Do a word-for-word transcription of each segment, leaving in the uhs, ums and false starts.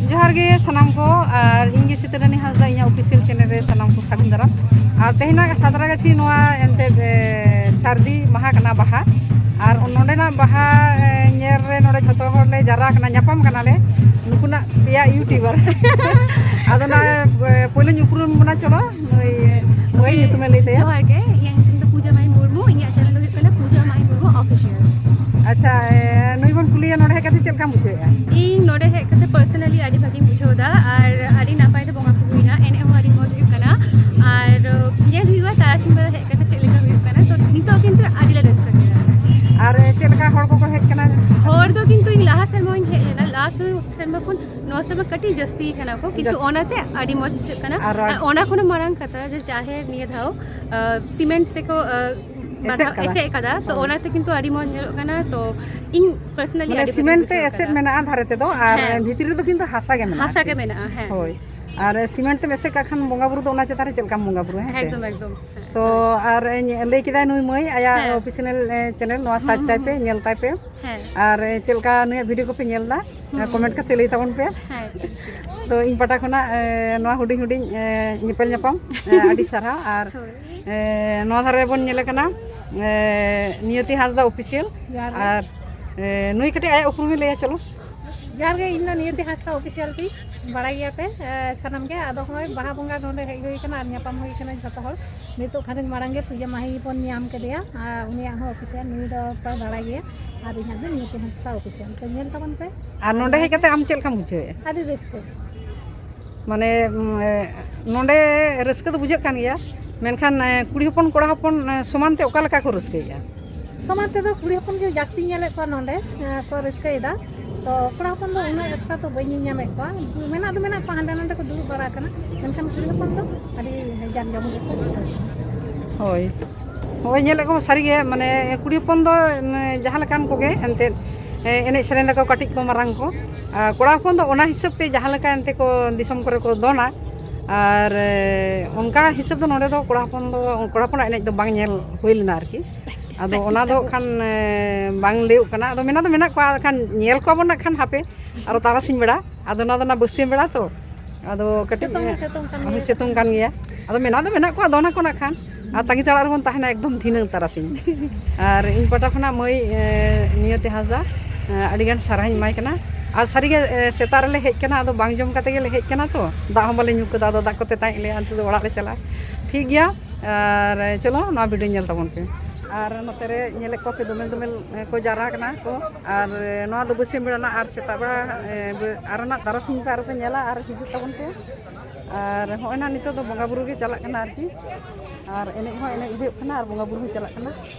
ᱡᱚᱦᱟᱨ ᱜᱮ ᱥᱟᱱᱟᱢ ᱠᱚ, ᱟᱨ ᱤᱧ ᱜᱮ ᱥᱤᱛᱟᱹᱨᱟᱱᱤ ᱦᱟᱸᱥᱫᱟ, ᱤᱧᱟᱹᱜ ᱚᱯᱷᱤᱥᱤᱭᱟᱞ ᱪᱮᱱᱮᱞ ᱨᱮ ᱥᱟᱱᱟᱢ ᱠᱚ ᱥᱟᱹᱜᱩᱱ ᱫᱟᱨᱟᱢ᱾ ᱟᱨ ᱛᱮᱦᱮᱧᱟᱜ ᱥᱟᱫᱽᱨᱟᱜᱟᱪᱷᱤ ᱱᱚᱣᱟ ᱮᱱᱛᱮᱫ, ᱮ, ᱥᱟᱹᱨᱫᱤ ᱢᱟᱦᱟ ᱠᱟᱱᱟ, ᱵᱟᱦᱟ, ᱟᱨ ᱱᱚᱸᱰᱮᱱᱟᱜ ᱵᱟᱦᱟ, ᱮ, ᱧᱮᱞ ᱨᱮ ᱱᱚᱸᱰᱮ ᱡᱷᱚᱛᱚ ᱦᱚᱲ ᱞᱮ ᱡᱟᱣᱨᱟ ᱠᱟᱱᱟ, ᱧᱟᱯᱟᱢ ᱠᱟᱱᱟᱞᱮ ᱱᱩᱠᱩᱱᱟᱜ ᱯᱮᱭᱟ ᱤᱭᱩᱴᱤᱭᱩᱵᱟᱨ᱾ ᱟᱫᱚ ᱱᱟ, ᱮ, ᱯᱳᱭᱞᱳᱧ ᱩᱯᱨᱩᱢ ᱵᱚᱱᱟ, ᱪᱚᱞᱚ ᱱᱩᱭ, ᱱᱩᱭ ᱧᱩᱛᱩᱢᱮ ᱞᱟᱹᱭ ᱛᱟᱭᱟ᱾ ᱡᱚᱦᱟᱨ ᱜᱮ, ᱤᱧᱟᱹᱜ ᱧᱩᱛᱩᱢ ᱫᱚ ᱯᱩᱡᱟ ᱢᱟᱦᱤ ᱢᱩᱨᱢᱩ, ᱤᱧᱟᱹᱜ ᱪᱮᱱᱮᱞ ᱫᱚ ᱦᱩᱭᱩᱜ ᱠᱟᱱᱟ ᱯᱩᱡᱟ ᱢᱟᱦᱤ ᱢᱩᱨᱢᱩ ᱚᱯᱷᱤᱥᱤᱭᱟᱞ᱾ ᱟᱪᱪᱷᱟ, ᱮ, ᱱᱩᱭ ᱵᱚᱱ ᱠᱩᱞᱤᱭᱟ, ᱱᱚᱸᱰᱮ ᱦᱮᱡ ᱠᱟᱛᱮ ᱪᱮᱫ ᱞᱮᱠᱟᱢ ᱵᱩᱡᱷᱟᱹᱣᱮᱫᱼᱟ? ᱤᱧ ᱱᱚᱸᱰᱮ ᱦᱮᱡ ᱠᱟᱛᱮ ᱯᱟᱨᱥᱚᱱᱟᱞᱤ ᱟᱹᱰᱤ ᱵᱷᱟᱜᱮᱧ ᱵᱩᱡᱷᱟᱹᱣ ᱮᱫᱟ, ᱟᱨ ᱟᱹᱰᱤ ᱱᱟᱯᱟᱭ ᱛᱮ ᱵᱚᱸᱜᱟ ᱠᱚ ᱦᱩᱭᱱᱟ, ᱮᱱᱮᱡ ᱦᱚᱸ ᱟᱹᱰᱤ ᱢᱚᱡᱽ ᱦᱩᱭᱩᱜ ᱠᱟᱱᱟ, ᱟᱨ ᱧᱮᱞ ᱦᱩᱭᱩᱜᱼᱟ ᱛᱟᱨᱟᱥᱤᱧ ᱵᱮᱲᱟ ᱦᱮᱡ ᱠᱟᱛᱮ ᱪᱮᱫ ᱞᱮᱠᱟ ᱦᱩᱭᱩᱜ ᱠᱟᱱᱟ᱾ ᱛᱚ ᱱᱤᱛᱚᱜ ᱠᱤᱱᱛᱩ ᱟᱹᱰᱤ ᱞᱮ ᱨᱟᱹᱥᱠᱟᱹ ᱠᱮᱫᱟ᱾ ᱟᱨ ᱪᱮᱫ ᱞᱮᱠᱟ ᱦᱚᱲ ᱠᱚᱠᱚ ᱦᱮᱡ ᱠᱟᱱᱟ? ᱦᱚᱲ ᱫᱚ ᱠᱤᱱᱛᱩ ᱤᱧ ᱞᱟᱦᱟ ᱥᱮᱨᱢᱟ ᱦᱚᱸᱧ ᱦᱮᱡ ᱞᱮᱱᱟ, ᱞᱟᱦᱟ ᱥᱮᱨᱢᱟ ᱠᱷᱚᱱ ᱱᱚᱣᱟ ᱥᱮᱨᱢᱟ ᱠᱟᱹᱴᱤᱡ ᱡᱟᱹᱥᱛᱤ ᱠᱟᱱᱟ ᱠᱚ, ᱠᱤᱱᱛᱩ ᱡᱟᱹᱥᱛᱤ᱾ ᱚᱱᱟᱛᱮ ᱟᱹᱰᱤ ᱢᱚᱡᱽ ᱵᱩᱡᱷᱟᱹᱜ ᱠᱟᱱᱟ᱾ ᱟᱨ ᱟᱨ ᱚᱱᱟ ᱠᱷᱚᱱ ᱦᱚᱸ ᱢᱟᱨᱟᱝ ᱠᱟᱛᱷᱟ ᱡᱮ ᱡᱟᱦᱮᱨ ᱱᱤᱭᱟᱹ ᱫᱷᱟᱣ, ᱟ, ᱥᱤᱢᱮᱱᱴ ᱛᱮᱠᱚ, ᱟ, ᱮᱥᱮᱫ ᱵᱟᱱᱟᱣ-, ᱠᱟᱫᱟ᱾ ᱮᱥᱮᱫ ᱠᱟᱫᱟ, ᱛᱚ ᱦᱳᱭ᱾ ᱚᱱᱟᱛᱮ ᱠᱤᱱᱛᱩ ᱟᱹᱰᱤ ᱢᱚᱡᱽ ᱧᱮᱞᱚᱜ ᱠᱟᱱᱟ᱾ ᱛᱚ ᱤᱧ ᱯᱟᱨᱥᱚᱱᱟᱞᱤ ᱢᱟᱱᱮ ᱟᱹᱰᱤ ᱵᱷᱟᱜᱮᱧ ᱥᱤᱢᱮᱱᱴ ᱛᱮ ᱵᱩᱡᱷᱟᱹᱣ ᱮᱥᱮᱫ ᱠᱟᱫᱟ᱾ ᱢᱮᱱᱟᱜᱼᱟ ᱫᱷᱟᱨᱮ ᱛᱮᱫᱚ, ᱟᱨ ᱦᱮᱸ᱾ ᱵᱷᱤᱛᱨᱤ ᱨᱮᱫᱚ ᱠᱤᱱᱛᱩ ᱦᱟᱥᱟ ᱜᱮ ᱢᱮᱱᱟᱜᱼᱟ ᱦᱟᱥᱟ ᱟᱨᱠᱤ᱾ ᱜᱮ ᱢᱮᱱᱟᱜᱼᱟ, ᱦᱮᱸ᱾ ᱦᱳᱭ᱾ ᱟᱨ ᱥᱤᱢᱮᱱᱴ ᱛᱮᱢ ᱮᱥᱮᱫ ᱠᱟᱜ ᱠᱷᱟᱱ ᱵᱚᱸᱜᱟ ᱵᱩᱨᱩ ᱫᱚ ᱚᱱᱟ ᱪᱮᱛᱟᱱ ᱨᱮ ᱪᱮᱫ ᱞᱮᱠᱟᱢ ᱵᱚᱸᱜᱟ ᱵᱩᱨᱩᱭᱟ, ᱦᱮᱸ ᱥᱮ? ᱮᱠᱫᱚᱢ, ᱮᱠᱫᱚᱢ, ᱦᱮᱸ᱾ ᱛᱚ ᱟᱨ ᱤᱧ ᱞᱟᱹᱭ ᱠᱮᱫᱟ ᱱᱩᱭ ᱢᱟᱹᱭ, ᱟᱭᱟᱜ ᱦᱮᱸ᱾ ᱚᱯᱷᱤᱥᱤᱭᱟᱞ, ᱮ, ᱪᱮᱱᱮᱞ, ᱱᱚᱣᱟ ᱦᱩᱸ, ᱥᱟᱨᱪ ᱦᱩᱸ, ᱛᱟᱭ ᱯᱮ, ᱦᱩᱸ᱾ ᱧᱮᱞ ᱛᱟᱭ ᱯᱮ᱾ ᱦᱮᱸ᱾ ᱟᱨ, ᱮ, ᱪᱮᱫ ᱞᱮᱠᱟ ᱱᱩᱭᱟᱜ ᱵᱷᱤᱰᱤᱭᱳ ᱠᱚᱯᱮ ᱧᱮᱞ ᱮᱫᱟ? ᱦᱩᱸ᱾ ᱠᱚᱢᱮᱱᱴ ᱠᱟᱛᱮ ᱞᱟᱹᱭ ᱛᱟᱵᱚᱱ ᱯᱮ᱾ ᱦᱮᱸ᱾ ᱛᱚ ᱤᱧ ᱯᱟᱦᱴᱟ ᱠᱷᱚᱱᱟᱜ, ᱮ, ᱱᱚᱣᱟ ᱦᱩᱰᱤᱧ ᱦᱩᱰᱤᱧ, ᱮ, ᱧᱮᱯᱮᱞ ᱧᱟᱯᱟᱢ, ᱮ, ᱟᱹᱰᱤ ᱥᱟᱨᱦᱟᱣ᱾ ᱟᱨ, ᱦᱳᱭ᱾ ᱮ, ᱱᱚᱣᱟ ᱫᱷᱟᱨᱮ ᱵᱚᱱ ᱧᱮᱞᱮ ᱠᱟᱱᱟ, ᱮ, ᱱᱤᱭᱚᱛᱤ ᱦᱟᱸᱥᱫᱟ ᱚᱯᱷᱤᱥᱤᱭᱟᱞ᱾ ᱡᱚᱦᱟᱨ ᱜᱮ᱾ ᱟᱨ, ᱮ, ᱱᱩᱭ ᱠᱟᱹᱴᱤᱡ ᱟᱭᱟᱜ ᱩᱯᱨᱩᱢᱮ ᱞᱟᱹᱭᱟ, ᱪᱚᱞᱚ᱾ ᱡᱚᱦᱟᱨ ᱜᱮ, ᱤᱧ ᱫᱚ ᱱᱤᱭᱚᱛᱤ ᱦᱟᱸᱥᱫᱟ ᱚᱯᱷᱤᱥᱤᱭᱟᱞ ᱛᱤᱧ ᱵᱟᱲᱟᱭ ᱜᱮᱭᱟ ᱯᱮ, ᱮ, ᱥᱟᱱᱟᱢ ᱜᱮ᱾ ᱟᱫᱚ ᱦᱚᱸᱜᱼᱚᱭ ᱵᱟᱦᱟ ᱵᱚᱸᱜᱟ ᱱᱚᱸᱰᱮ ᱦᱮᱡ ᱦᱩᱭ ᱠᱟᱱᱟ ᱟᱨ ᱧᱟᱯᱟᱢ ᱦᱩᱭ ᱠᱟᱱᱟ ᱡᱷᱚᱛᱚ ᱦᱚᱲ᱾ ᱱᱤᱛᱚᱜ ᱠᱷᱟᱱᱮᱠ ᱢᱟᱲᱟᱝ ᱜᱮ ᱯᱩᱡᱟᱹ ᱢᱟᱹᱦᱤ ᱵᱚᱱ ᱧᱟᱢ ᱠᱮᱫᱮᱭᱟ, ᱟᱨ ᱩᱱᱤᱭᱟᱜ ᱦᱚᱸ ᱚᱯᱷᱤᱥᱤᱭᱟᱞ, ᱱᱩᱭ ᱫᱚ ᱯᱮ ᱵᱟᱲᱟᱭ ᱜᱮᱭᱟ, ᱟᱨ ᱤᱧᱟᱹᱜ ᱫᱚ ᱱᱤᱭᱚᱛᱤ ᱦᱟᱸᱥᱫᱟ ᱚᱯᱷᱤᱥᱤᱭᱟᱞ᱾ ᱛᱚ ᱧᱮᱞ ᱛᱟᱵᱚᱱ ᱯᱮ᱾ ᱟᱨ ᱱᱚᱸᱰᱮ ᱦᱮᱡ ᱠᱟᱛᱮ ᱟᱢ ᱪᱮᱫ ᱞᱮᱠᱟᱢ ᱵᱩᱡᱷᱟᱹᱣᱮᱫᱼᱟ? ᱟᱹᱰᱤ ᱨᱟᱹᱥᱠᱟᱹ᱾ ᱢᱟᱱᱮ, ᱩᱢ, ᱮ, ᱱᱚᱸᱰᱮ ᱨᱟᱹᱥᱠᱟᱹ ᱫᱚ ᱵᱩᱡᱷᱟᱹᱜ ᱠᱟᱱ ᱜᱮᱭᱟ, ᱢᱮᱱᱠᱷᱟᱱ, ᱮ, ᱠᱩᱲᱤ ᱦᱚᱯᱚᱱ ᱠᱚᱲᱟ ᱦᱚᱯᱚᱱ, ᱮ, ᱥᱚᱢᱟᱱ ᱛᱮ ᱚᱠᱟ ᱞᱮᱠᱟ ᱠᱚ ᱨᱟᱹᱥᱠᱟᱹᱭᱮᱫᱼᱟ? ᱥᱚᱢᱟᱱ ᱛᱮᱫᱚ ᱠᱩᱲᱤ ᱦᱚᱯᱚᱱ ᱜᱮ ᱡᱟᱹᱥᱛᱤᱧ ᱧᱮᱞᱮᱫ ᱠᱚᱣᱟ ᱱᱚᱸᱰᱮ, ᱮ, ᱠᱚ ᱨᱟᱹᱥᱠᱟᱹᱭᱮᱫᱟ᱾ ᱛᱚ ᱠᱚᱲᱟ ᱦᱚᱯᱚᱱ ᱫᱚ ᱩᱱᱟᱹᱜ ᱮᱠᱴᱟ ᱛᱚ ᱵᱟᱹᱧ ᱧᱮᱧᱟᱢᱮᱫ ᱠᱚᱣᱟ, ᱢᱮᱱᱟᱜ ᱫᱚ ᱢᱮᱱᱟᱜ ᱠᱚᱣᱟ, ᱦᱟᱸᱰᱮ ᱱᱟᱸᱰᱮ ᱠᱚ ᱫᱩᱲᱩᱵ ᱵᱟᱲᱟ ᱟᱠᱟᱱᱟ, ᱢᱮᱱᱠᱷᱟᱱ ᱠᱩᱲᱤ ᱦᱚᱯᱚᱱ ᱫᱚ ᱟᱹᱰᱤ ᱡᱟᱠ ᱡᱚᱢᱚᱠ ᱜᱮᱠᱚ ᱪᱤᱠᱟᱹᱭᱮᱫᱟ᱾ ᱦᱳᱭ, ᱦᱳᱭ, ᱧᱮᱞᱮᱫ ᱠᱚᱣᱟ ᱥᱟᱹᱨᱤᱜᱮ, ᱢᱟᱱᱮ ᱠᱩᱲᱤ ᱦᱚᱯᱚᱱ ᱫᱚ, ᱩᱢ, ᱡᱟᱦᱟᱸ ᱞᱮᱠᱟᱱ ᱠᱚᱜᱮ ᱮᱱᱛᱮᱫ, ᱮ, ᱮᱱᱮᱡ ᱥᱮᱨᱮᱧ ᱫᱟᱠᱚ ᱠᱟᱹᱴᱤᱡ ᱠᱚ ᱢᱟᱨᱟᱝ ᱠᱚ, ᱟᱨ ᱠᱚᱲᱟ ᱦᱚᱯᱚᱱ ᱫᱚ ᱚᱱᱟ ᱦᱤᱥᱟᱹᱵ ᱛᱮ ᱡᱟᱦᱟᱸ ᱞᱮᱠᱟ ᱮᱱᱛᱮ ᱠᱚ ᱫᱤᱥᱚᱢ ᱠᱚᱨᱮ ᱠᱚ ᱫᱚᱱᱟ, ᱟᱨ, ᱮ, ᱚᱱᱠᱟ ᱦᱤᱥᱟᱹᱵ ᱫᱚ ᱱᱚᱰᱮ ᱫᱚ ᱠᱚᱲᱟ ᱦᱚᱯᱚᱱ ᱫᱚ, ᱠᱚᱲᱟ ᱦᱚᱯᱚᱱᱟᱜ ᱮᱱᱮᱡ ᱫᱚ ᱵᱟᱝ ᱧᱮᱞ ᱦᱩᱭ ᱞᱮᱱᱟ ᱟᱨᱠᱤ᱾ ᱟᱫᱚ ᱚᱱᱟ ᱫᱚ ᱠᱷᱟᱱ, ᱮ, ᱵᱟᱝ ᱞᱟᱹᱭᱚᱜ ᱠᱟᱱᱟ, ᱟᱫᱚ ᱢᱮᱱᱟᱜ ᱫᱚ ᱢᱮᱱᱟᱜ ᱠᱚᱣᱟ, ᱠᱷᱟᱱ ᱧᱮᱞ ᱠᱚᱣᱟ ᱵᱚᱱ ᱱᱟᱜ ᱠᱷᱟᱱ ᱦᱟᱯᱮ᱾ ᱟᱨᱚ ᱛᱟᱨᱟᱥᱤᱧ ᱵᱮᱲᱟ, ᱟᱫᱚ ᱱᱚᱣᱟ ᱫᱚ ᱱᱟᱜ ᱵᱟᱹᱥᱭᱟᱹᱢ ᱵᱮᱲᱟ ᱛᱚ, ᱟᱫᱚ ᱠᱟᱹᱴᱤᱡ ᱥᱤᱛᱩᱝ ᱫᱚ ᱥᱤᱛᱩᱝ ᱠᱟᱱ ᱦᱳᱭ, ᱜᱮᱭᱟ᱾ ᱥᱤᱛᱩᱝ ᱠᱟᱱ ᱜᱮᱭᱟ᱾ ᱟᱫᱚ ᱢᱮᱱᱟᱜ ᱫᱚ ᱢᱮᱱᱟᱜ ᱠᱚᱣᱟ, ᱫᱚᱱ ᱟᱠᱚ ᱱᱟᱜ ᱠᱷᱟᱱ᱾ ᱟᱨ ᱛᱟᱺᱜᱤ ᱛᱟᱲᱟᱜ ᱨᱮᱵᱚᱱ ᱛᱟᱦᱮᱱᱟ ᱮᱠᱫᱚᱢ ᱫᱷᱤᱱᱟᱹᱝ ᱛᱟᱨᱟᱥᱤᱧ᱾ ᱟᱨ ᱤᱧ ᱯᱟᱦᱴᱟ ᱠᱷᱚᱱᱟᱜ ᱢᱟᱹᱭ, ᱮ, ᱱᱤᱭᱚᱛᱤ ᱦᱟᱸᱥᱫᱟ, ᱮ, ᱟᱹᱰᱤᱜᱟᱱ ᱥᱟᱨᱦᱟᱣᱤᱧ ᱮᱢᱟᱭ ᱠᱟᱱᱟ᱾ ᱟᱨ ᱥᱟᱹᱨᱤᱜᱮ, ᱮ, ᱥᱮᱛᱟᱜ ᱨᱮᱞᱮ ᱦᱮᱡ ᱠᱟᱱᱟ, ᱟᱫᱚ ᱵᱟᱝ ᱡᱚᱢ ᱠᱟᱛᱮ ᱜᱮᱞᱮ ᱦᱮᱡ ᱠᱟᱱᱟ ᱛᱚ, ᱫᱟᱜ ᱦᱚᱸ ᱵᱟᱞᱮ ᱧᱩ ᱠᱟᱫᱟ, ᱟᱫᱚ ᱫᱟᱜ ᱠᱚᱛᱮ ᱛᱟᱦᱮᱸ ᱞᱮᱭᱟ, ᱱᱤᱛᱚᱜ ᱫᱚ ᱚᱲᱟᱜ ᱞᱮ ᱪᱟᱞᱟᱜᱼᱟ᱾ ᱴᱷᱤᱠ ᱜᱮᱭᱟ, ᱟᱨ ᱪᱚᱞᱚ ᱱᱚᱣᱟ video ᱧᱮᱞ ᱛᱟᱵᱚᱱ ᱯᱮ᱾ ᱟᱨ ᱱᱚᱛᱮ ᱨᱮ ᱧᱮᱞᱮᱫ ᱠᱚᱣᱟ ᱯᱮ ᱫᱚᱢᱮᱞ ᱫᱚᱢᱮᱞ, ᱮ, ᱠᱚ ᱡᱟᱣᱨᱟ ᱠᱟᱱᱟ ᱠᱚ᱾ ᱟᱨ, ᱮ, ᱱᱚᱣᱟ ᱫᱚ ᱵᱟᱹᱥᱭᱟᱹᱢ ᱵᱮᱲᱟ ᱨᱮᱱᱟᱜ, ᱟᱨ ᱥᱮᱛᱟᱜ ᱵᱮᱲᱟ, ᱮ, ᱵᱮ-, ᱟᱨ ᱱᱟᱜ ᱛᱟᱨᱟᱥᱤᱧ ᱯᱮ ᱟᱨᱚ ᱯᱮ ᱧᱮᱞᱟ ᱟᱨ ᱦᱤᱡᱩᱜ ᱛᱟᱵᱚᱱ ᱯᱮ᱾ ᱟᱨ ᱦᱚᱸᱜᱼᱚᱭ ᱱᱟᱜ ᱱᱤᱛᱚᱜ ᱫᱚ ᱵᱚᱸᱜᱟ ᱵᱩᱨᱩ ᱜᱮ ᱪᱟᱞᱟᱜ ᱠᱟᱱᱟ ᱟᱨᱠᱤ, ᱟᱨ ᱮᱱᱮᱡ ᱦᱚᱸ ᱮᱱᱮᱡ ᱦᱩᱭᱩᱜ ᱠᱟᱱᱟ ᱟᱨ ᱵᱚᱸᱜᱟ ᱵᱩᱨᱩ ᱦᱚᱸ ᱪᱟᱞᱟᱜ ᱠᱟᱱᱟ,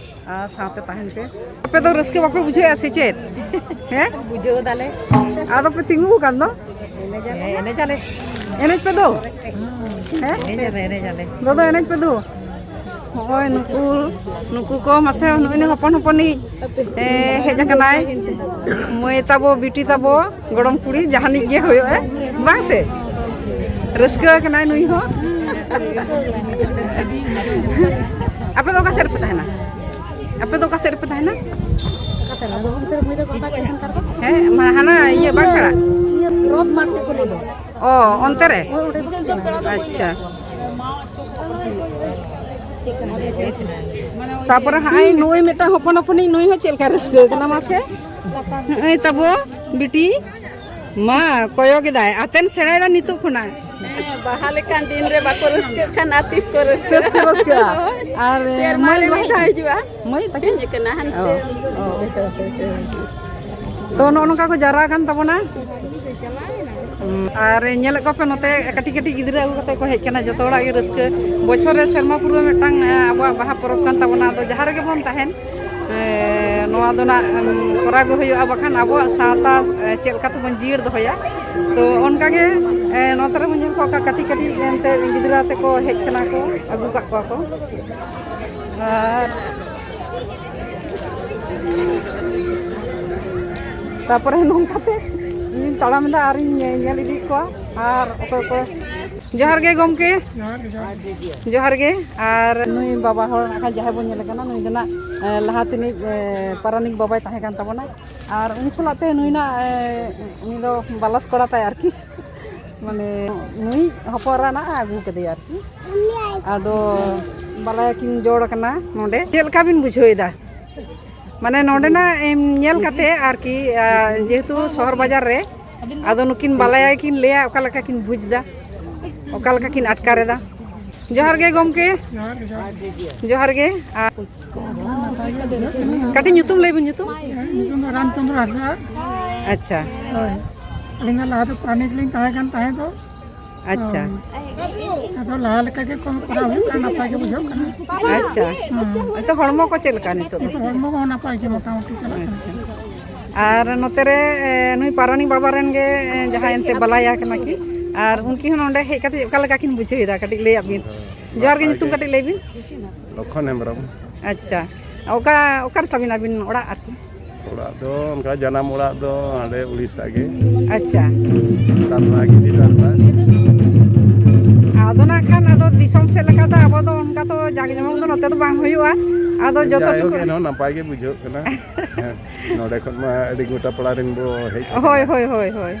ᱟᱨ ᱥᱟᱶᱛᱮ ᱛᱟᱦᱮᱱ ᱯᱮ᱾ ᱟᱯᱮ ᱫᱚ ᱨᱟᱹᱥᱠᱟᱹ ᱵᱟᱯᱮ ᱵᱩᱡᱷᱟᱹᱣᱮᱫᱼᱟ ᱥᱮ ᱪᱮᱫ? ᱦᱮᱸ? ᱵᱩᱡᱷᱟᱹᱣ ᱫᱟᱞᱮ᱾ ᱟᱫᱚ ᱯᱮ ᱛᱤᱸᱜᱩ ᱟᱠᱟᱱ ᱫᱚ? ᱦᱮᱸ, ᱮᱱᱮᱡ ᱟᱞᱮ᱾ ᱮᱱᱮᱡ ᱯᱮ ᱫᱩ? ᱦᱮᱸ? ᱮᱱᱮᱡ ᱟᱞᱮ, ᱮᱱᱮᱡ ᱟᱞᱮ᱾ ᱫᱩ ᱫᱚ ᱮᱱᱮᱡ ᱯᱮ ᱫᱩ? ᱦᱚᱸᱜᱼᱚᱭ ᱱᱩᱠᱩ, ᱱᱩᱠᱩ ᱠᱚ ᱢᱟᱥᱮ ᱱᱩᱭ ᱦᱚᱯᱚᱱ ᱦᱚᱯᱚᱱᱤᱡ, ᱮ, ᱦᱮᱡ ᱟᱠᱟᱱᱟᱭ᱾ ᱢᱟᱹᱭ ᱛᱟᱵᱚ, ᱵᱤᱴᱤ ᱛᱟᱵᱚ, ᱜᱚᱲᱚᱢ ᱠᱩᱲᱤ ᱡᱟᱦᱟᱱᱤᱡ ᱜᱮ ᱦᱩᱭᱩᱜᱼᱟ, ᱵᱟᱝ ᱥᱮ? ᱨᱟᱹᱥᱠᱟᱹ ᱟᱠᱟᱱᱟᱭ ᱱᱩᱭ ᱦᱚᱸ᱾ ᱟᱯᱮ ᱫᱚ ᱚᱠᱟ ᱥᱮᱫ ᱨᱮᱯᱮ ᱛᱟᱦᱮᱱᱟ? ᱟᱯᱮ ᱫᱚ ᱚᱠᱟ ᱥᱮᱫ ᱨᱮᱯᱮ ᱛᱟᱦᱮᱱᱟ? ᱚᱠᱟ ᱥᱮᱫ ᱨᱮ? ᱟᱫᱚ ᱚᱱᱛᱮ ᱨᱮ ᱢᱟᱹᱭ ᱛᱟᱠᱚ ᱚᱠᱟ ᱥᱮᱫ ᱨᱮ ᱛᱟᱦᱮᱱ ᱠᱟᱱ ᱠᱚ? ᱦᱮᱸ, ᱢᱟ ᱦᱟᱱᱟ ᱤᱭᱟᱹ ᱵᱟᱸᱥᱲᱟ᱾ ᱤᱭᱟᱹ ᱨᱚᱛᱷ ᱢᱟᱴᱷ ᱥᱮᱫ ᱠᱚ ᱞᱟᱹᱭ ᱫᱚ᱾ ᱚ, ᱚᱱᱛᱮ ᱨᱮ? ᱦᱳᱭ, ᱚᱸᱰᱮ ᱠᱚ ᱛᱟᱦᱮᱱᱟ᱾ ᱟᱪᱪᱷᱟ᱾ ᱛᱟᱯᱚᱨᱮ ᱦᱟᱸᱜ ᱱᱩᱭ ᱢᱤᱫᱴᱟᱝ ᱦᱚᱯᱚᱱ ᱦᱚᱯᱚᱱᱤᱡ, ᱱᱩᱭ ᱦᱚᱸ ᱪᱮᱫ ᱞᱮᱠᱟ ᱨᱟᱹᱥᱠᱟᱹ ᱠᱟᱱᱟ ᱢᱟᱥᱮ? ᱱᱚᱜᱼᱚᱭ ᱛᱟᱵᱚ ᱵᱤᱴᱤ᱾ ᱢᱟ, ᱠᱚᱭᱚᱜ ᱮᱫᱟᱭ, ᱟᱛᱮᱱ ᱥᱮᱬᱟᱭᱮᱫᱟ ᱱᱤᱛᱚᱜ ᱠᱷᱚᱱᱟᱜ᱾ ᱦᱮᱸ, ᱵᱟᱦᱟ ᱞᱮᱠᱟᱱ ᱫᱤᱱ ᱨᱮ ᱵᱟᱠᱚ ᱨᱟᱹᱥᱠᱟᱹᱜ ᱠᱷᱟᱱ ᱟᱨ ᱛᱤᱥ ᱠᱚ ᱨᱟᱹᱥᱠᱟᱹᱜᱼᱟ? ᱛᱤᱥ ᱠᱚ ᱨᱟᱹᱥᱠᱟᱹᱜᱼᱟ? ᱦᱳᱭ᱾ ᱟᱨ, ᱥᱮᱨᱢᱟ ᱢᱟᱹᱭ, ᱨᱮ ᱢᱤᱫ ᱢᱟᱹᱭ, ᱫᱷᱟᱣ ᱦᱤᱡᱩᱜᱼᱟ᱾ ᱢᱟᱹᱭ ᱛᱟᱹᱠᱤᱱ? ᱦᱮᱡ ᱟᱠᱟᱱᱟ ᱦᱟᱱᱛᱮ᱾ ᱚ, ᱚ᱾ ᱛᱚ, ᱱᱚᱜᱼᱚ ᱱᱚᱝᱠᱟ ᱠᱚ ᱡᱟᱣᱨᱟ ᱟᱠᱟᱱ ᱛᱟᱵᱚᱱᱟ᱾ ᱦᱩᱸ, ᱟᱨ ᱧᱮᱞᱮᱫ ᱠᱚᱣᱟ ᱯᱮ ᱱᱚᱛᱮ ᱠᱟᱹᱴᱤᱡ ᱠᱟᱹᱴᱤᱡ ᱜᱤᱫᱽᱨᱟᱹ ᱟᱹᱜᱩ ᱠᱟᱛᱮ ᱠᱚ ᱦᱮᱡ ᱟᱠᱟᱱᱟ᱾ ᱡᱚᱛᱚ ᱦᱚᱲᱟᱜ ᱜᱮ ᱨᱟᱹᱥᱠᱟᱹ᱾ ᱵᱚᱪᱷᱚᱨ ᱨᱮ ᱥᱮᱨᱢᱟ ᱯᱩᱨᱟᱹᱣ ᱢᱤᱫᱴᱟᱝ, ᱮ, ᱟᱵᱚᱣᱟᱜ ᱵᱟᱦᱟ ᱯᱚᱨᱚᱵᱽ ᱠᱟᱱ ᱛᱟᱵᱚᱱᱟ᱾ ᱟᱫᱚ ᱡᱟᱦᱟᱸ ᱨᱮᱜᱮ ᱵᱚᱱ ᱛᱟᱦᱮᱱ, ᱮ, ᱱᱚᱣᱟ ᱫᱚ ᱱᱟᱜ, ᱮᱢ, ᱠᱚᱨᱟᱣ ᱜᱮ ᱦᱩᱭᱩᱜᱼᱟ, ᱵᱟᱠᱷᱟᱱ ᱟᱵᱚᱣᱟᱜ ᱥᱟᱶᱛᱟ, ᱮ, ᱪᱮᱫ ᱞᱮᱠᱟ ᱛᱮᱵᱚᱱ ᱡᱤᱭᱟᱹᱲ ᱫᱚᱦᱚᱭᱟ᱾ ᱛᱚ ᱚᱱᱠᱟᱜᱮ, ᱮ, ᱱᱚᱛᱮ ᱨᱮᱵᱚᱱ ᱧᱮᱞ ᱠᱚᱣᱟ, ᱚᱠᱟ ᱠᱟᱹᱴᱤᱡ ᱠᱟᱹᱴᱤᱡ ᱮᱱᱛᱮ ᱜᱤᱫᱽᱨᱟᱹ ᱟᱛᱮ ᱠᱚ ᱦᱮᱡ ᱠᱟᱱᱟ ᱠᱚ, ᱟᱹᱜᱩ ᱠᱟᱜ ᱠᱚᱣᱟ ᱠᱚ᱾ ᱟᱨ ᱛᱟᱯᱚᱨᱮ ᱱᱚᱝᱠᱟᱛᱮ ᱤᱧ ᱛᱟᱲᱟᱢ ᱮᱫᱟ ᱟᱨᱤᱧ ᱧᱮ-, ᱧᱮᱞ ᱤᱫᱤᱭᱮᱫ ᱠᱚᱣᱟ᱾ ᱟᱨ ᱚᱠᱚᱭ ᱚᱠᱚᱭ, ᱡᱚᱦᱟᱨ ᱜᱮ ᱜᱚᱢᱠᱮ᱾ ᱡᱚᱦᱟᱨ ᱜᱮ, ᱡᱚᱦᱟᱨ ᱜᱮ᱾ ᱡᱚᱦᱟᱨ ᱜᱮ᱾ ᱟᱨ ᱱᱩᱭ ᱵᱟᱵᱟ ᱦᱚᱲ ᱱᱟᱜ ᱠᱷᱟᱱ ᱡᱟᱦᱟᱸᱭ ᱵᱚᱱ ᱧᱮᱞᱮ ᱠᱟᱱᱟ, ᱱᱩᱭ ᱫᱚ ᱱᱟᱜ ᱞᱟᱦᱟ ᱛᱮᱱᱤᱡ ᱯᱟᱨᱟᱱᱤᱠ ᱵᱟᱵᱟᱭ ᱛᱟᱦᱮᱸ ᱠᱟᱱ ᱛᱟᱵᱚᱱᱟ, ᱟᱨ ᱩᱱᱤ ᱥᱟᱞᱟᱜ ᱛᱮ ᱱᱩᱭᱱᱟᱜ ᱩᱱᱤ ᱫᱚ ᱵᱟᱞᱟᱥ ᱠᱚᱲᱟ ᱛᱟᱭ ᱟᱨᱠᱤ, ᱢᱟᱱᱮ ᱱᱩᱭ ᱦᱚᱯᱚᱱ ᱮᱨᱟ ᱱᱟᱜ ᱟᱹᱜᱩ ᱠᱟᱫᱮᱭᱟ ᱟᱨᱠᱤ᱾ ᱟᱫᱚ ᱵᱟᱞᱟᱭᱟ ᱠᱤᱱ ᱡᱚᱲ ᱠᱟᱱᱟ ᱱᱚᱰᱮ᱾ ᱪᱮᱫ ᱞᱮᱠᱟ ᱵᱤᱱ ᱵᱩᱡᱷᱟᱹᱣ ᱮᱫᱟ? ᱢᱟᱱᱮ ᱱᱚᱰᱮᱱᱟᱜ ᱮᱢ ᱧᱮᱞ ᱠᱟᱛᱮ ᱟᱨᱠᱤ, ᱟᱨ ᱡᱮᱦᱮᱛᱩ ᱥᱚᱦᱚᱨ ᱵᱟᱡᱟᱨ ᱨᱮ, ᱟᱫᱚ ᱱᱩᱠᱤᱱ ᱵᱟᱞᱟᱭᱟ ᱠᱤᱱ ᱞᱟᱹᱭᱟ ᱚᱠᱟ ᱞᱮᱠᱟ ᱠᱤᱱ ᱵᱩᱡᱽ ᱮᱫᱟ, ᱚᱠᱟ ᱞᱮᱠᱟ ᱠᱤᱱ ᱟᱴᱠᱟᱨ ᱮᱫᱟ᱾ ᱡᱚᱦᱟᱨ ᱜᱮ ᱜᱚᱢᱠᱮ᱾ ᱡᱚᱦᱟᱨ ᱜᱮ, ᱡᱚᱦᱟᱨ ᱜᱮ᱾ ᱡᱚᱦᱟᱨ ᱜᱮ᱾ ᱟᱨ ᱠᱟᱹᱴᱤᱡ ᱧᱩᱛᱩᱢ ᱞᱟᱹᱭ ᱵᱤᱱ, ᱧᱩᱛᱩᱢ᱾ ᱧᱩᱛᱩᱢ ᱫᱚ ᱨᱟᱢᱪᱚᱸᱫᱽᱨᱚ ᱦᱟᱸᱥᱫᱟ᱾ ᱟᱪᱪᱷᱟ᱾ ᱦᱳᱭ, ᱟᱹᱞᱤᱧ ᱫᱚ ᱞᱟᱦᱟ ᱫᱚ ᱯᱟᱨᱟᱱᱤᱠ ᱞᱤᱧ ᱛᱟᱦᱮᱸ ᱠᱟᱱ ᱛᱟᱦᱮᱸ ᱫᱚ᱾ ᱟᱪᱪᱷᱟ᱾ ᱦᱳᱭ᱾ ᱟᱫᱚ ᱞᱟᱦᱟ ᱞᱮᱠᱟ ᱜᱮ ᱠᱚᱨᱟᱣ ᱦᱩᱭᱩᱜ ᱠᱟᱱᱟ, ᱱᱟᱯᱟᱭ ᱜᱮ ᱵᱩᱡᱷᱟᱹᱜ ᱠᱟᱱᱟ᱾ ᱟᱪᱪᱷᱟ᱾ ᱦᱩᱸ᱾ ᱛᱚ ᱦᱚᱲᱢᱚ ᱠᱚ ᱪᱮᱫ ᱞᱮᱠᱟ ᱱᱤᱛᱚᱜ ᱫᱚ? ᱱᱤᱛᱚᱜ ᱦᱚᱲᱢᱚ ᱠᱚᱦᱚᱸ ᱱᱟᱯᱟᱭ ᱜᱮ ᱢᱚᱴᱟᱢᱩᱴᱤ ᱪᱟᱞᱟᱜ ᱠᱟᱱᱟ᱾ ᱟᱪᱪᱷᱟ᱾ ᱟᱨ ᱱᱚᱛᱮ ᱨᱮ, ᱮ, ᱱᱩᱭ ᱯᱟᱨᱟᱱᱤᱠ ᱵᱟᱵᱟ ᱨᱮᱱ ᱜᱮ, ᱮ, ᱡᱟᱦᱟᱸᱭ ᱮᱱᱛᱮ ᱵᱟᱞᱟᱭᱟ ᱠᱟᱱᱟ ᱠᱤᱱ, ᱟᱨ ᱩᱱᱠᱤᱱ ᱦᱚᱸ ᱱᱚᱰᱮ ᱦᱮᱡ ᱠᱟᱛᱮ ᱚᱠᱟ ᱞᱮᱠᱟ ᱠᱤᱱ ᱵᱩᱡᱷᱟᱹᱣ ᱮᱫᱟ, ᱠᱟᱹᱴᱤᱡ ᱞᱟᱹᱭᱟᱜ ᱵᱤᱱ᱾ ᱡᱚᱦᱟᱨ ᱜᱮ, ᱱᱟᱯᱟᱭ ᱧᱩᱛᱩᱢ ᱜᱮ᱾ ᱠᱟᱹᱴᱤᱡ ᱞᱟᱹᱭ ᱵᱤᱱ᱾ ᱞᱚᱠᱷᱚᱱ ᱦᱮᱢᱵᱨᱚᱢ᱾ ᱟᱪᱪᱷᱟ, ᱚᱠᱟ, ᱚᱠᱟ ᱨᱮ ᱛᱟᱵᱤᱱ ᱟᱹᱵᱤᱱ ᱚᱲᱟᱜ ᱟᱨᱠᱤ? ᱚᱲᱟᱜ ᱫᱚ ᱚᱱᱠᱟ ᱡᱟᱱᱟᱢ ᱚᱲᱟᱜ ᱫᱚ ᱦᱟᱸᱰᱮ ᱩᱲᱤᱥᱥᱟ ᱜᱮ᱾ ᱟᱪᱪᱷᱟ᱾ ᱛᱟᱨᱯᱚᱨ ᱜᱤᱫᱤ ᱛᱟᱨᱯᱚᱨ᱾ ᱟᱫᱚ ᱱᱟᱜ ᱠᱷᱟᱱ ᱟᱫᱚ ᱫᱤᱥᱚᱢ ᱥᱮᱫ ᱞᱮᱠᱟ ᱫᱚ ᱟᱵᱚ ᱫᱚ ᱚᱱᱠᱟ ᱫᱚ ᱡᱟᱠ ᱡᱚᱢᱚᱠ ᱫᱚ ᱱᱚᱛᱮ ᱫᱚ ᱵᱟᱝ ᱦᱩᱭᱩᱜᱼᱟ᱾ ᱟᱫᱚ ᱡᱚᱛᱚ ᱡᱟᱭᱦᱳᱠ, ᱴᱩᱠᱩ ᱮᱱᱦᱚᱸ ᱱᱟᱯᱟᱭ ᱜᱮ ᱵᱩᱡᱷᱟᱹᱜ ᱠᱟᱱᱟ᱾ ᱦᱮᱸ, ᱱᱚᱰᱮ ᱠᱷᱚᱱ ᱢᱟ ᱟᱹᱰᱤ ᱜᱚᱴᱟ ᱯᱟᱲᱟ ᱨᱮᱱ ᱵᱚ ᱦᱮᱡ ᱦᱳᱭ, ᱟᱠᱟᱱᱟ᱾ ᱦᱳᱭ, ᱦᱳᱭ, ᱦᱳᱭ᱾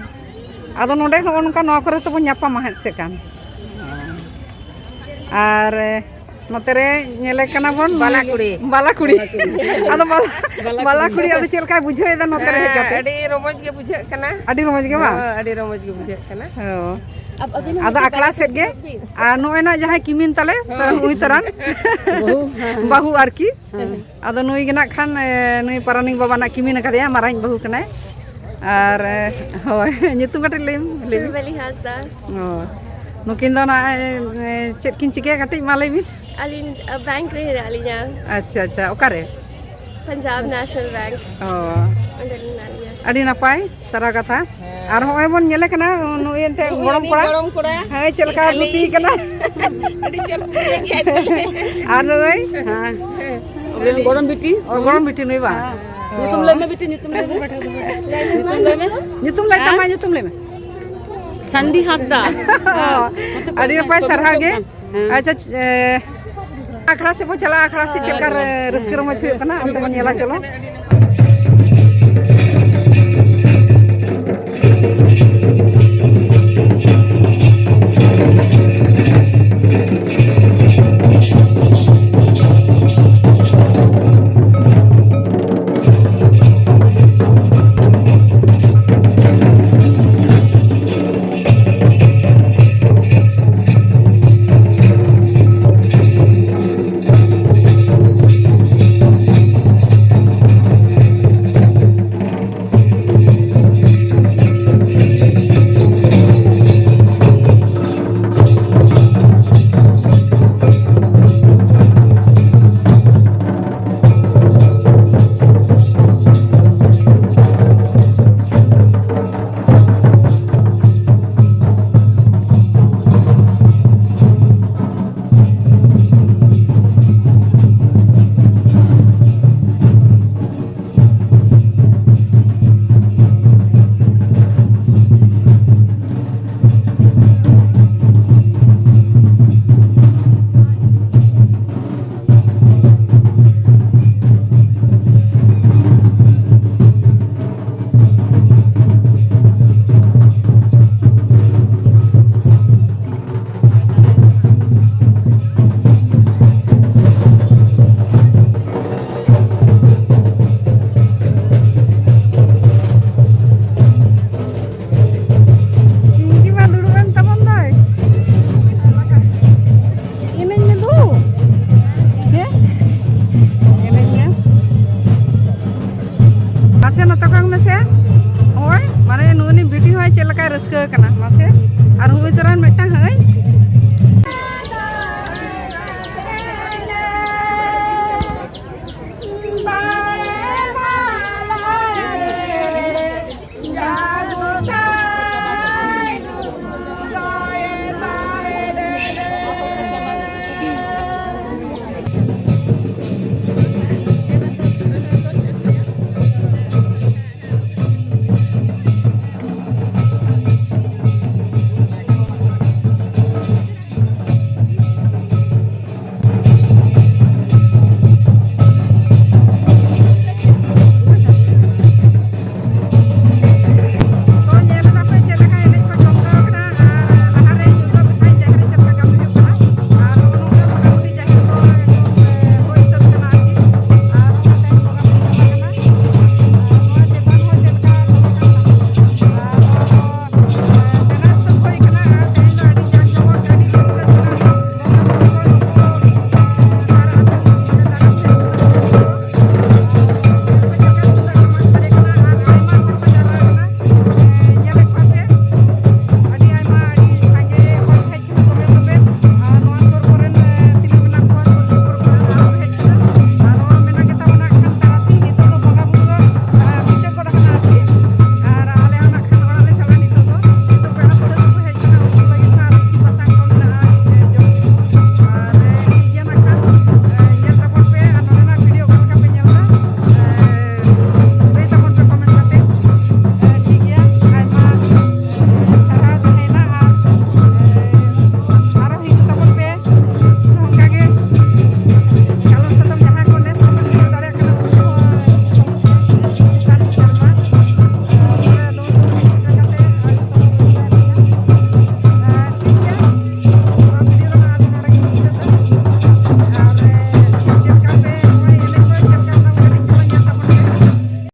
ᱟᱫᱚ ᱱᱚᱰᱮ ᱦᱚᱸ ᱱᱚᱝᱠᱟ ᱱᱚᱣᱟ ᱠᱚᱨᱮ ᱛᱮᱵᱚᱱ ᱧᱟᱯᱟᱢᱟ ᱦᱟᱸᱜ ᱥᱮ ᱠᱷᱟᱱ᱾ ᱟᱨ ᱱᱚᱛᱮ ᱨᱮ ᱧᱮᱞᱮ ᱠᱟᱱᱟ ᱵᱚᱱ ᱵᱟᱞᱟ ᱠᱩᱲᱤ᱾ ᱵᱟᱞᱟ ᱠᱩᱲᱤ᱾ ᱵᱟᱞᱟ ᱠᱩᱲᱤ᱾ ᱟᱫᱚ ᱵᱟᱞᱟ, ᱵᱟᱞᱟ ᱵᱟᱞᱟ ᱠᱩᱲᱤ, ᱠᱩᱲᱤ᱾ ᱟᱫᱚ ᱪᱮᱫ ᱞᱮᱠᱟᱭ ᱵᱩᱡᱷᱟᱹᱣ ᱮᱫᱟ ᱱᱚᱛᱮ ᱨᱮ ᱦᱮᱡ ᱦᱮᱸ, ᱠᱟᱛᱮ? ᱟᱹᱰᱤ ᱨᱚᱢᱚᱡᱽ ᱜᱮ ᱵᱩᱡᱷᱟᱹᱜ ᱠᱟᱱᱟ᱾ ᱟᱹᱰᱤ ᱨᱚᱢᱚᱡᱽ ᱜᱮ ᱵᱟᱝ? ᱦᱮᱸ, ᱟᱹᱰᱤ ᱨᱚᱢᱚᱡᱽ ᱜᱮ ᱵᱩᱡᱷᱟᱹᱜ ᱠᱟᱱᱟ᱾ ᱦᱮᱸ᱾ ᱟᱫᱚ ᱟᱠᱷᱲᱟ ᱥᱮᱫ ᱜᱮ᱾ ᱟᱨ ᱱᱚᱜᱼᱚᱭ ᱱᱟᱜ ᱡᱟᱦᱟᱸᱭ ᱠᱤᱢᱤᱱ ᱛᱟᱞᱮ, ᱦᱮᱸ᱾ ᱩᱱᱤ ᱛᱟᱨᱟᱱ ᱵᱟᱹᱦᱩ, ᱦᱮᱸ᱾ ᱵᱟᱹᱦᱩ ᱟᱨᱠᱤ᱾ ᱦᱮᱸ᱾ ᱟᱫᱚ ᱱᱩᱭ ᱜᱮ ᱱᱟᱜ ᱠᱷᱟᱱ, ᱮ, ᱱᱩᱭ ᱯᱟᱨᱟᱱᱤᱠ ᱵᱟᱵᱟ ᱱᱟᱜ ᱠᱤᱢᱤᱱ ᱟᱠᱟᱫᱮᱭᱟ, ᱢᱟᱨᱟᱝᱤᱡ ᱵᱟᱹᱦᱩ ᱠᱟᱱᱟᱭ᱾ ᱟᱨ, ᱮ, ᱦᱳᱭ, ᱧᱩᱛᱩᱢ ᱠᱟᱹᱴᱤᱡ ᱞᱟᱹᱭ ᱢᱮ, ᱞᱟᱹᱭ ᱢᱮ᱾ ᱥᱩᱨᱵᱟᱹᱞᱤ ᱦᱟᱸᱥᱫᱟ᱾ ᱚ, ᱱᱩᱠᱤᱱ ᱫᱚ ᱱᱟᱜ, ᱮ, ᱪᱮᱫ ᱠᱤᱱ ᱪᱤᱠᱟᱹᱭᱟ ᱠᱟᱹᱴᱤᱡ ᱢᱟ ᱞᱟᱹᱭ ᱵᱤᱱ᱾ ᱟᱹᱞᱤᱧ, ᱟ, ᱵᱮᱝᱠ ᱨᱮ ᱦᱮᱱᱟᱜ ᱞᱤᱧᱟ᱾ ᱟᱪᱪᱷᱟ, ᱟᱪᱪᱷᱟ, ᱚᱠᱟᱨᱮ? Punjab national bank. ᱚ᱾ ᱚᱸᱰᱮ ᱞᱤᱧ ᱦᱮᱱᱟᱜ ᱞᱤᱧᱟ᱾ ᱟᱹᱰᱤ ᱱᱟᱯᱟᱭ, ᱥᱟᱨᱦᱟᱣ ᱠᱟᱛᱷᱟ᱾ ᱟᱨ ᱦᱚᱸᱜᱼᱚᱭ ᱵᱚᱱ ᱧᱮᱞᱮ ᱠᱟᱱᱟ, ᱱᱩᱭ ᱮᱱᱛᱮ ᱱᱩᱭ ᱜᱚᱲᱚᱢ ᱟᱹᱞᱤᱧ ᱠᱚᱲᱟ᱾ ᱜᱚᱲᱚᱢ ᱠᱚᱲᱟ᱾ ᱦᱮᱸ, ᱪᱮᱫ ᱞᱮᱠᱟ ᱟᱹᱞᱤᱧ᱾ ᱫᱷᱩᱛᱤ ᱠᱟᱱᱟ᱾ ᱟᱹᱰᱤ ᱪᱚᱨᱚᱠ ᱠᱚ ᱞᱟᱹᱭ ᱜᱮᱭᱟ᱾ ᱟᱨ ᱱᱩᱭ? ᱦᱮᱸ᱾ ᱦᱮᱸ᱾ ᱜᱚᱲᱚᱢ ᱵᱤᱴᱤ᱾ ᱚ, ᱜᱚᱲᱚᱢ ᱵᱤᱴᱤ ᱱᱩᱭ ᱵᱟᱝ? ᱦᱮᱸ᱾ ᱧᱩᱛᱩᱢ ᱞᱟᱹᱭ ᱢᱮ ᱵᱤᱴᱤ, ᱧᱩᱛᱩᱢ ᱞᱟᱹᱭ ᱢᱮ᱾ ᱧᱩᱛᱩᱢ ᱞᱟᱹᱭ ᱢᱮ᱾ ᱧᱩᱛᱩᱢ ᱞᱟᱹᱭ ᱛᱟᱢ ᱢᱟ, ᱦᱮᱸ? ᱧᱩᱛᱩᱢ ᱞᱟᱹᱭ ᱢᱮ᱾ ᱥᱟᱱᱰᱤ ᱦᱟᱸᱥᱫᱟ᱾ ᱚ, ᱟᱹᱰᱤ ᱱᱟᱯᱟᱭ, ᱥᱟᱨᱦᱟᱣ ᱜᱮ᱾ ᱦᱮᱸ᱾ ᱟᱪᱪᱷᱟ, ᱮ, ᱟᱠᱷᱲᱟ ᱥᱮᱫ ᱵᱚ ᱪᱟᱞᱟᱜᱼᱟ, ᱟᱠᱷᱲᱟ ᱥᱮᱫ ᱪᱮᱫ ᱞᱮᱠᱟ ᱨᱟᱹᱥᱠᱟᱹ ᱨᱚᱢᱚᱡᱽ ᱦᱩᱭᱩᱜ ᱠᱟᱱᱟ, ᱚᱱᱛᱮ ᱵᱚᱱ ᱧᱮᱞᱟ᱾ ᱪᱚᱞᱚ᱾ ᱪᱤᱝᱠᱤ ᱢᱟ ᱫᱩᱲᱩᱵ ᱮᱱ ᱛᱟᱵᱚᱱ ᱫᱚᱭ᱾ ᱮᱱᱮᱡ ᱢᱮ ᱫᱩ᱾ ᱦᱮᱸ? ᱮᱱᱮᱡ ᱢᱮ᱾ ᱢᱟᱥᱮ ᱱᱚᱛᱮ ᱠᱷᱚᱱ ᱢᱮᱥᱮ᱾ ᱦᱳᱭ, ᱢᱟᱱᱮ ᱱᱩᱭ ᱵᱤᱴᱤ ᱦᱚᱸᱭ ᱪᱮᱫ ᱞᱮᱠᱟᱭ ᱨᱟᱹᱥᱠᱟᱹ ᱠᱟᱱᱟ, ᱢᱟᱥᱮ᱾ ᱟᱨ ᱦᱩᱭ ᱛᱚᱨᱟ ᱢᱤᱫᱴᱟᱝ ᱦᱟᱹᱭ᱾